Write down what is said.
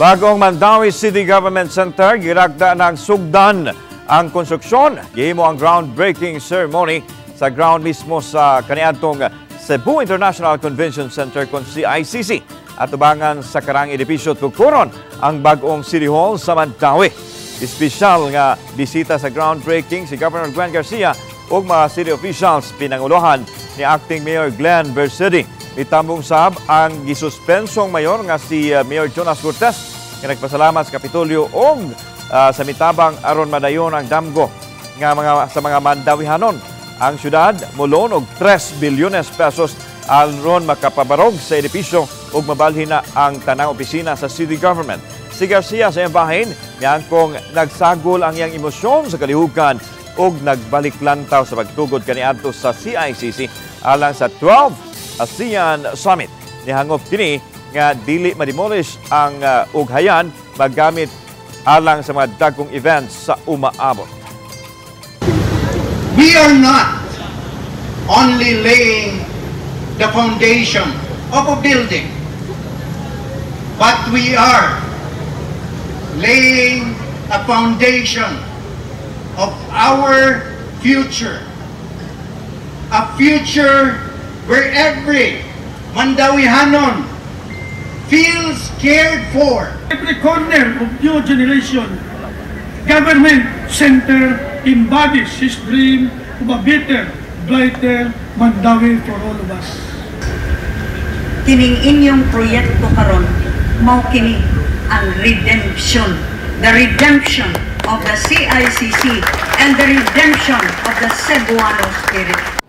Bagong Mandaue City Government Center, girakda ng sugdan ang konstruksyon. Gihimo ang groundbreaking ceremony sa ground mismo sa kaniadtong Cebu International Convention Center kon CICC. Atubangan sa karang edipisyo tukuron ang bagong City Hall sa Mandaue. Espesyal nga bisita sa groundbreaking si Governor Gwen Garcia ug mga city officials pinanguluhan ni Acting Mayor Glenn Bercedi. Mitambong sab ang gisuspensong mayor nga si Mayor Jonas Cortez nga nagpasalamat sa Kapitolyo og sa mitabang aron madayon ang damgo nga mga sa mga Mandawihanon. Ang syudad molon og 3 bilyones pesos aron makapabarog sa edipisyo ug mabalhin na ang tanang opisina sa city government. Si Garcia sa iyang bahin miangkong nagsagol ang iyang emosyon sa kalihukan ug nagbalik lantaw sa pagtugod kaniadto sa CICC alang sa 12 ASEAN Summit. Nihangop kini nga dili ma-demolish ang ughayan magamit alang sa mga dagkong events sa umaabot. We are not only laying the foundation of a building, but we are laying a foundation of our future. A future where every Mandawihanon feels cared for. Every corner of new generation government center embodies his dream of a better, brighter Mandaue for all of us. Kining inyong proyekto karon mao kini ang redemption, the redemption of the CICC and the redemption of the Cebuano spirit.